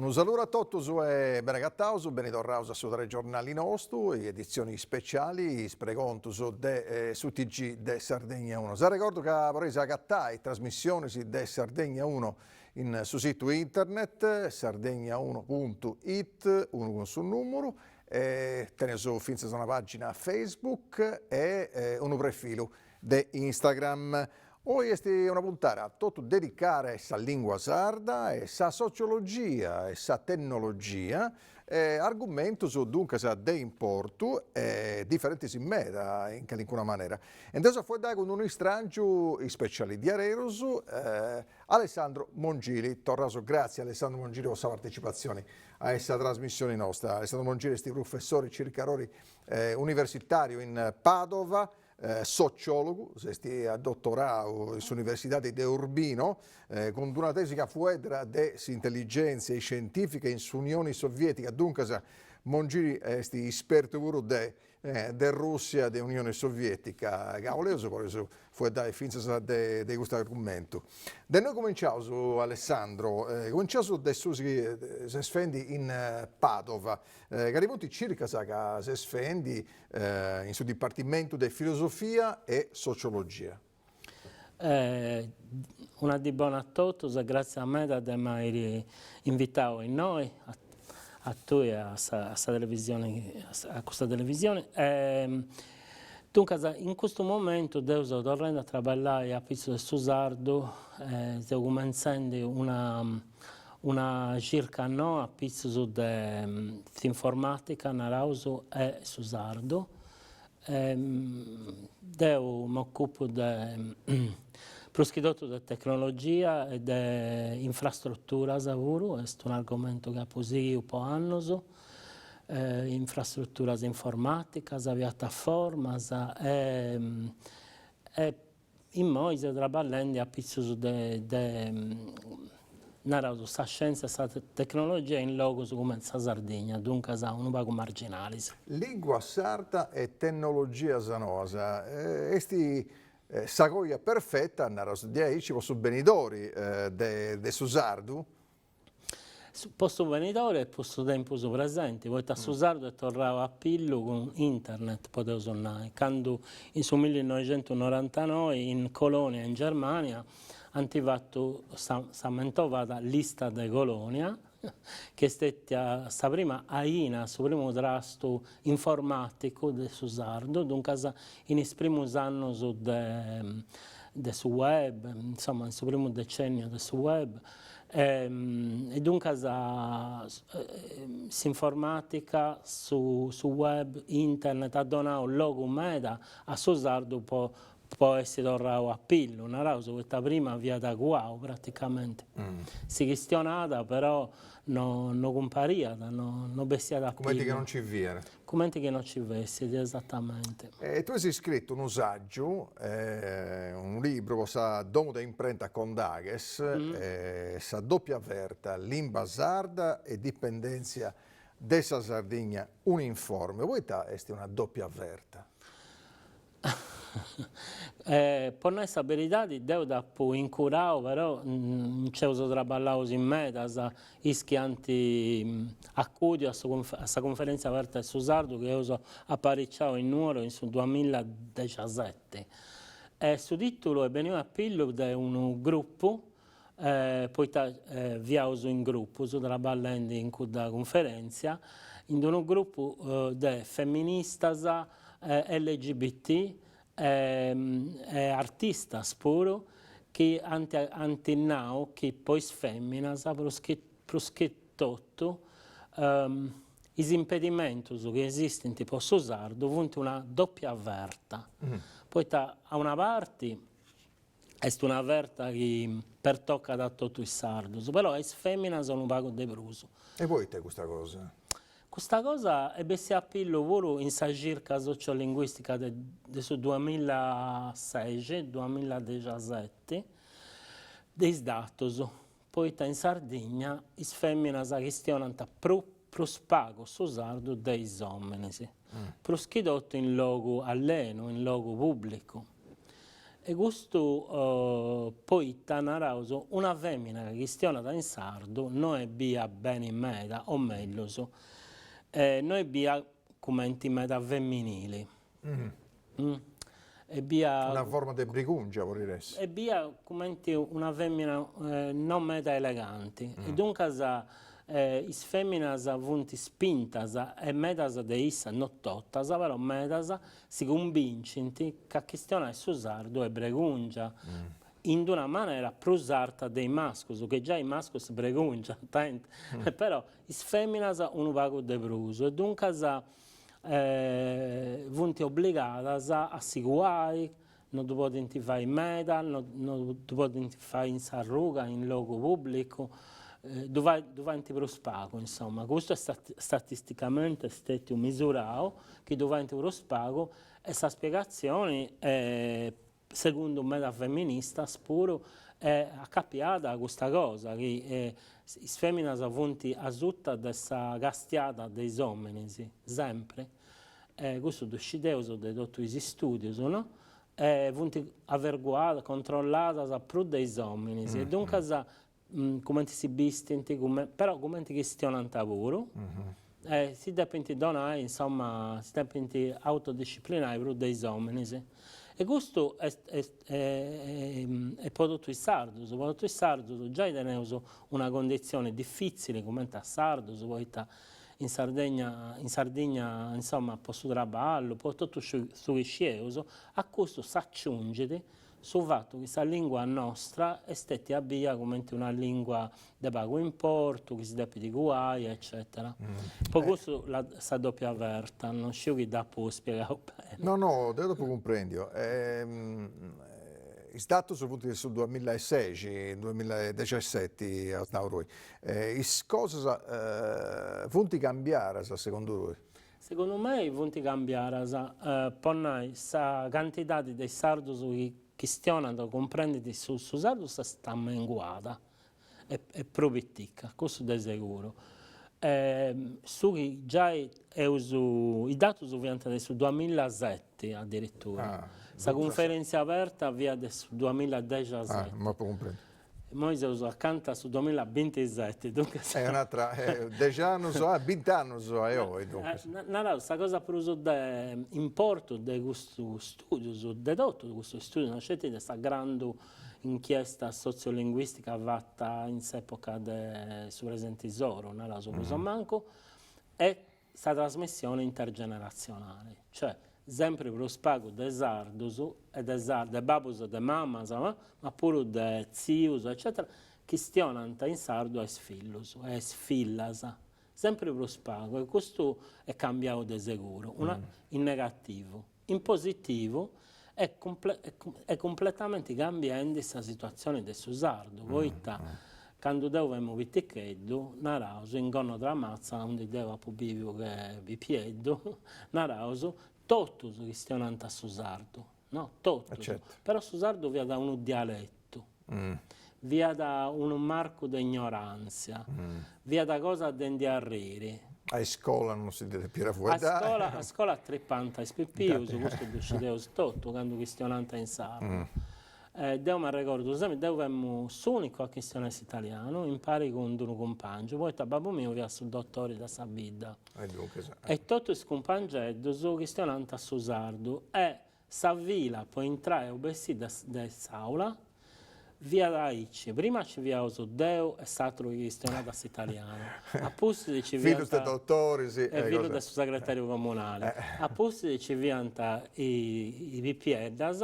Unu saludu a totus e bene agataus, beni torraus a su telegiornali nostu, editzioni speciali, is pregontus de su TG de Sardegna Uno. S'arregordu ca podeis agatai trasmissionis de Sardegna Uno in su situ internet sardegnauno puntu it, unu cun su numuru, e teneus fintzas una pagina Facebook e unu prefilu de Instagram. Oi est una puntada totu dedicada a sa lingua sarda e sa sociologia e sa tennologia, argumentus duncas de importu e diferentis meda in calincuna manera. E nd'eus a fueddai cun unu istrangiu ispeciali diarerus, Alessandro Mongili. Torraus gratzias Alessandro Mongili po sa partecipatzioni a sa trasmissioni nosta. Alessandro Mongili est professori circadori universitariu in Padova, Sociòlogu, s'est adotorau in s'Universidadi de Urbino cun d'una tesi ca fueddat de s'intelligèntzia iscientìfica in s'Unioni Soviètica, duncas Mongili est ispertu puru de de Rùssia, de Unioni Soviètica, ca 'oleus podeus fueddai fintzas de de custu argumentu. De innoi cumenciaus Alessandro, cumenciaus de su chi ses fendi in Padova, Cali funt is circas ca ses fendi in su Dipartimentu de Filosofia e Sociologia? Una dì bona a totus e gràtzias meda de m'airi invitau innoi, a tui e a sa televisioni, a custa televisioni. Duncas in custu momentu deu seu torrendi a traballai apitzus de su sardu, seu cumentzendi una Una circa noa a pitzus de s'informatica, naraus, e su sardu. Deu m'ocupu de prus chi totu de tecnologia e de infrastruturas puru, est un'argomentu chi apu sighiu po annus, infrastruturas informaticas, piataformas e e Immoi seu traballendi a pitzus de de naraus sa scientzia e sa tecnologia in logus cumenti sa Sardigna, duncas unu pagu marginalis. Lingua sarda e tennologias noas, est sa coja perfeta, naraus diaici, po su benidori de su sardu? Po su benidori e po su tempus presenti, poita su sardu est torrau a pillu cun internet, podeus nai, candu in su millinoixentunorantanoi in Colonia in Germania ant fatu sa sa mentovada lista de Colonia, chi est stetia sa prima aina, su primu trastu informaticu de su sardu, duncas in is primus annus de de su web, insoma in su primu decenniu de su web, E duncas s'informatica, su su web, internet at donau logu meda a su sardu po po essi torrau a pillu, naraus, poita prima fiat cuau praticamenti. Si chistionat però no no cumpariat, no no bessiat a pillu. Cumenti chi non ci fiat. Cumenti chi no ci fessit, esatamenti. E tui as iscritu unu sàgiu, unu libru po sa domu de imprenta Condaghes, Sa doppia ferta, limba sarda e dipendèntzia de sa Sardigna, un'informe. Poita est una doppia ferta? Po nai sa beridadi deu dd'apu incurau però nc'eus traballaus in medas is chi ant acudiu a sa cunferentzia aberta de su sardu chi eus apariciau in Nuoro in su duamilla dexiaseti e su titulu est beniu a pillu de unu grupu poita fiaus in grupus traballendi in cudda cunferentzia in d'unu grupu de feministas LGBT e artistas puru chi ant ant nau chi po is feminas prus chi prus chi totu is impedimentus chi esistint po su sardu funt una doppia ferta, poita a una parti Est una ferta chi pertocat a totu is sardus, però a is feminas unu pagu de prus. E poita custa cosa? Custa cosa est bessia a pillu puru in sa circa sociolinguistica de de su duamilasexi, duamiladexiaseti, de is datus, poita in Sardigna is feminas chistionant prus prus pagu su sardu de is ominis, prus chi totu in logu allenu, in logu pubblicu. E custu poita, naraus, una femina chi chistionat in sardu no est bia beni meda, o mellus, no est bia cumenti meda femminili. Est bia. Una forma de brigungia, podit essi. Est bia cumenti una femina no meda eleganti e duncas Is feminas funt spintas e medas de issas, no totas, però medas, si cumbincint ca chistionai su sardu est bregungia, in d'una manera prus arta de is mascus, che giai is mascus si bregungiant, però is feminas unu pagu de prus e duncas funt obligadas a si cuai, no ddu podint fai meda, no ddu podint fai in s'arruga, in logu pubblicu, ddu ddu faint prus pagu, insoma, custu est statisticamente stetiu misurau chi ddu faint prus pagu e sa spiegatzioni segundu meda feministas puru est acapiada a custa cosa chi is feminas funt asuta de sa castiada de is ominis, sempri e custu ddu scideus de totu is istudius, no? E funt averguadas, controlladas prus de is ominis e duncas cumenti si bistint, però cumenti chistionant puru, e si depint donai, insoma, si depint autodisciplinai prus de is ominis. E custu est est po totu is sardus, po totu is sardus giai teneus una conditzioni difitzili cumenti a sardus, poita in Sardegna, in Sardigna, insoma, po su traballu, po totu su chi scieus, a custu s'aciungit su fatu chi sa lingua nostra est stetia bia cumenti una lingua de pagu importu, chi si depit cuai, eccetera. Po cussu sa doppia ferta, non sciu chi dd'apu spiegau beni. No, no, deu dd'apu cumprendiu. Is datus funt de su duamillaesexi, duamillaedexesseti, as nau tui. Is cosas funt cambiadas segundu tui? Segundu mei funt cambiadas, po nai, sa cantidadi de is sardus chi chistionant o cumprendint su sardu s'est ammenguada, est prus pitica, cussu de seguru. Su chi giai eus, is datus fiant de su duamillasetti addirittura, sa cunferentzia aberta fiat de su duamilladexiaseti. Immoi seus acanta a su duamillabintiseti, duncas. Est un'atra dexi annus, bint'annus a oi, duncas. Naraus, sa cosa prus de importu de custus studius, de totus custus studius, no sceti de sa grandu inchiesta sotziolinguistica fata in s'epoca de su presidenti Soru, naraus prus o mancu, est sa trasmissione intergeneratzionale, cioè sempri prus pagu de sardus e de de babbus e de mamas, ma puru de tzius eccetera, chistionant in sardu a is fillus e a is fillas, sempri prus pagu e custu est cambiau de seguru, una in negativu. In positivu est est cumpletamenti cambiendi sa situatzioni de su sardu, poita candu deu femu piticheddu, naraus, in Gonnotramatza, aundi deu apu biviu che pipieddu, naraus, totus chistionant su sardu, no, totus, però su sardu fiat unu dialetu, fiat unu marcu de ignorantzia, fiat cosa de ndi arriri. A iscola non si depiat fueddai. A scola atripant is pipius, custu ddu scideus totu, candu chistionant in sardu. Deu m'arregordu sempri, deu femu s'unicu a chistionai s'italianu, impari cun d'unu cumpangiu, poita babbu miu fiat su dotori de sa bidda. E totu is cumpangeddus chistionant su sardu e Sa fila po intrai o bessì de s'aula fiat aici, prima ci fiaus deu e s'aturu chi chistionat s'italianu, a pustis ci fiant. Fillus de dotoris e fillus de su segretariu comunali, a pustis ci fiant is pipieddas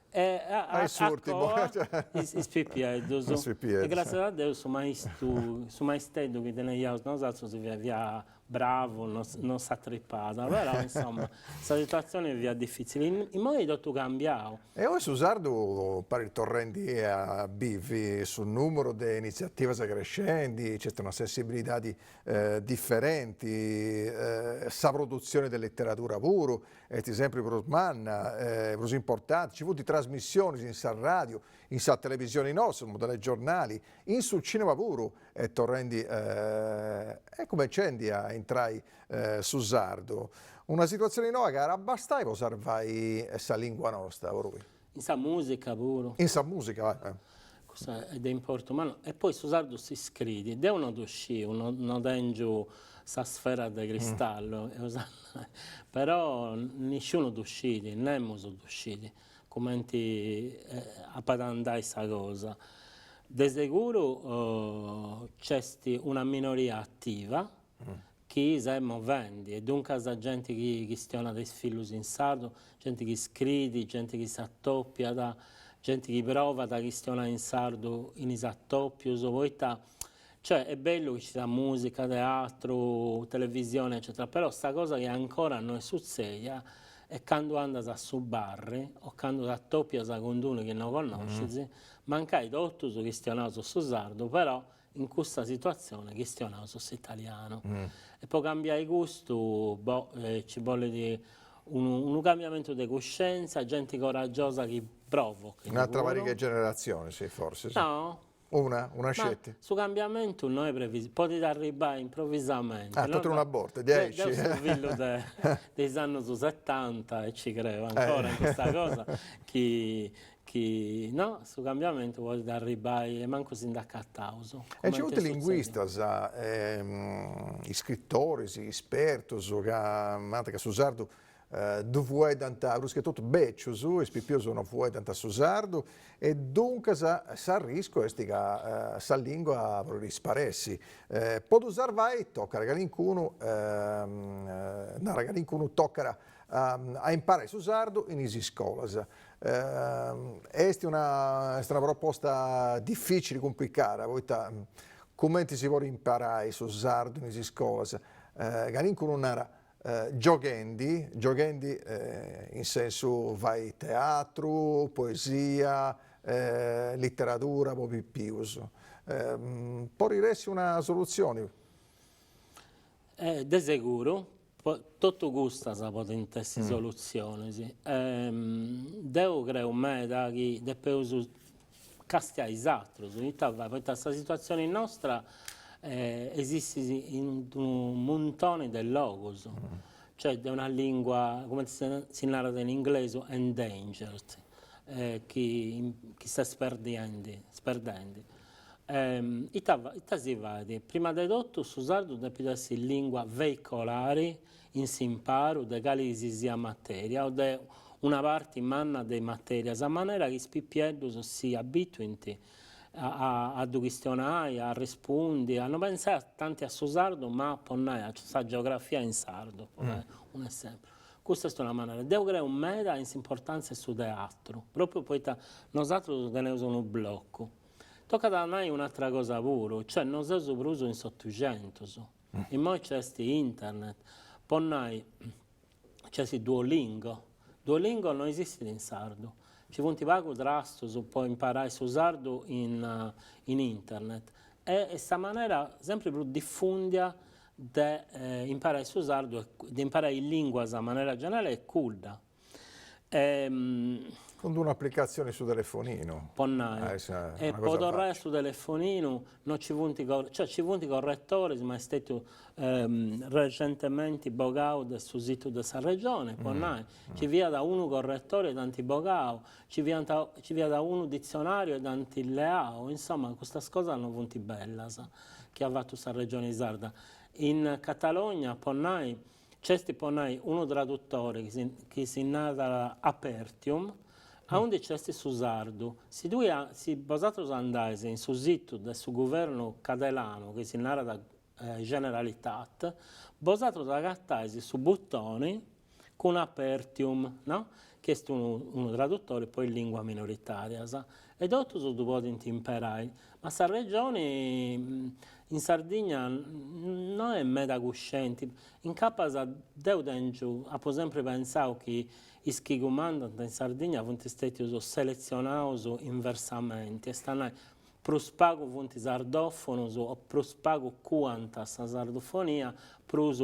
e a coa is pipieddus. E gratzias a Deus su maistu, su maisteddu chi teneiaus nosatrus fiat Bravu, non s'atripat, però insomma sa situatzione fiat difitzili, immoi est totu cambiau. E oi su sardu parit torrendi a bivi, su numeru de initziativas est crescendi, nc'est una sensibilidadi diferenti, sa produtzioni de literadura puru est sempri prus manna, prus importanti, nci funt trasmissionis in sa radiu, in sa televisioni nostra, in su telegiornali, in su cinema puru est torrendi e cumencendi a intrai su sardu. Una situatzioni noa chi at a bastai po sarvai sa lingua nosta, po tui. In sa musica puru. In sa musica, eh. Custa est de importu mannu. E poi su sardu si scriit, deu no ddu sciu, no no tengiu sa sfera de cristallu, però nisciunu ddu scit, nemus ddu scit, cumenti apat a andai sa cosa. De seguru nc'est una minoria attiva chi s'est movendi e duncas genti chi chistionat a is fillus in sardu, genti chi scriit, genti chi s'atopiat, genti chi provat a chistionai in sardu in is atopius, poita cioè est bellu chi ci siat musica, teatru, televisioni eccetera, però sa cosa chi ancora no est sutzedia est candu andas a su barri o candu t'atopias cun d'unu chi no connoscis, mancai totus chistionaus su sardu, però in custa situatzione chistionaus s'italianu. E po cambiai custu, boh, ci bollit unu unu cambiamentu de cuscienza, genti coragiosa chi provochit puru. Un'atra pariga 'e generatzionis, forsis. No. Una? Una sceti? Ma su cambiamentu no est previsibili, podit arribbai improvisamenti. Ah, totu in una borta, diaici. Deu seu fillu de de is annus setanta e ci creu ancora in custa cosa, chi chi no, su cambiamentu podit arribbai e mancu si nd'acataus. E nci funt linguistas, iscritoris, ispertus ca nant ca su sardu ddu fueddant prus che totu becius, is pipius no fueddant su sardu e duncas s'arriscu est ca sa lingua podit sparessi. Po ddu sarvai tocat calincunu, narat calincunu, tocat a imparai su sardu in is iscolas. Est una est una proposta dificili, cumplicada, poita cumenti si podit imparai su sardu in is iscolas? Calincunu narat gioghendi, gioghendi in sensu fai teatru, poesia, literadura po pipius. Podit essi una solutzioni? De seguru, Totu custas podint essi solutzionis. Deu creu meda chi depeus castiai is atrus, ita fai, poita sa situatzioni nostra esistit in unu muntoni de logus, cioè de una lingua, cumenti si narat in inglesu, endangered, chi s'est sperdiendi sperdendi. Ita ita si fait? Prima de totu su sardu depit essi lingua veicolari in s'imparu de cali si siat materia o de una parti manna de is materias a manera chi is pipieddus si abituint a a ddu chistionai, a arrespundi, a no pensai tanti a su sardu ma po nai a sa geografia in sardu, po fai un'esempiu. Custa est una manera. Deu creu meda in s'importanza 'e su teatru, propriu poita nosatrus teneus unu blocu Tocat a nai un'atra cosa puru, cioè no seus prus in s'Otuxentus, immoi nc'est internet, po nai nc'est Duolingo, Duolingo no esistit in sardu, nci funt pagu trastus po imparai su sardu in in internet e est sa manera sempri prus difundia de imparai su sardu e de imparai is linguas a manera generali est cudda Cun d'una aplicatzioni in su telefoninu. Po nai. E po torrai a su telefoninu no ci funt, cioè ci funt corretoris ma est stetiu recentementi bogau de su situ de sa Regioni, po nai. Ci fiat unu corretori e dd'ant bogau, ci fiant ci fiat unu ditzionariu e dd'ant leau, insoma custas cosas no funt bellas chi at fatu sa Regioni Sarda. In Catalogna, po nai, Nc'est po nai unu tradutori chi si narat Apertium, aundi nc'est su sardu. Si tui si bosatrus andais in su situ de su guvernu cadelanu chi si narat Generalitat, bosatrus agatais su butoni cun Apertium, no? Chi est unu unu tradutori po is linguas minoritarias e totus ddu podint imperai Ma sa Regioni in Sardigna no est meda cuscienti, incapas deu tengiu, apu sempri pentzau chi is chi cumandant in Sardigna funt stetius seletzionaus inversamenti, est a nai, prus pagu funt sardofonus o prus pagu cuant sa sardofonia, prus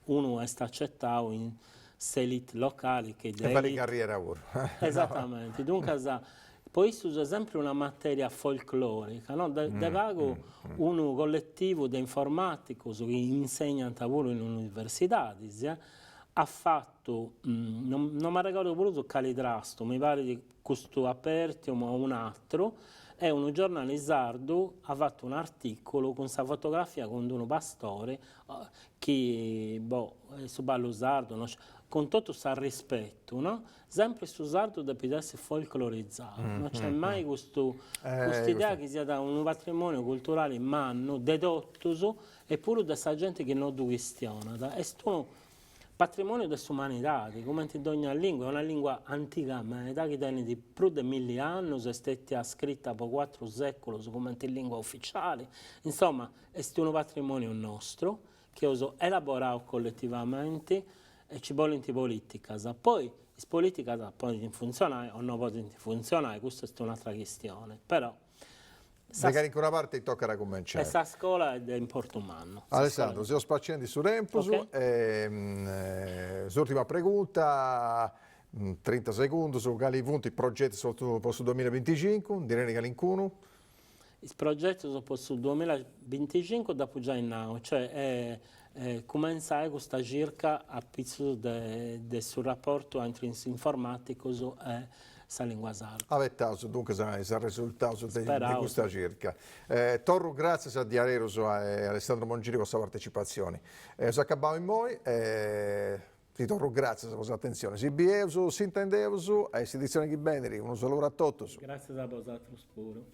unu est acetau in s'elite locali che de E fait carriera puru. Esatamenti, duncas po issus est sempri una materia folclorica, no, de de pagu unu colletivu de informaticus chi insegnant puru in universidadis. At fatu, non m'arregordu prus cali trastu, mi parit custu Apertium o un'atru, e unu giornali sardu at fatu un'articulu cun sa fotografia cun d'unu pastore chi, boh, su ballu sardu, no sciu, cun totu s'arrispetu, no, sempri su sardu depit essi folclorizau, no nc'est mai custu, cust'idea chi siat unu patrimoniu culturali mannu de totus e puru de sa genti chi no ddu chistionat, est unu Patrimoniu de s'umanidadi, cumenti dogna lingua, est una lingua antiga meda chi tenit prus de milli annus, est stetia scrita po cuatru seculus cumenti lingua uficiali, insoma est unu patrimoniu nostru chi eus elaborau colletivamenti e ci bolint politicas, poi is politicas podint funtzionai o no podint funtzionai, custa est un'atra chistioni, però De calincuna parti tocat a cumenciai. E sa scola est de importu mannu. Alessandro, seus spacendi su tempus e s'urtima pregunta, trinta segundus, cali funt is progetus po su duamillabinticincu, ndi tenis calincunu? Is progetus po su duamillabinticincu dd'apu giai nau, cioè est cumentzai custa circa apitzus de su raportu intre is informaticus e sa lingua sarda. Abetaus duncas is arresultaus de custa circa. Torru gràtzias a diaderus a Alessandro Mongili po sa partecipatzioni. Eus acabau immoi e si torru gràtzias po s'atentzioni. Si bieus, s'intendeus a s'editzioni chi benit. Unu saludu a totus. Gràtzias a bosatrus puru.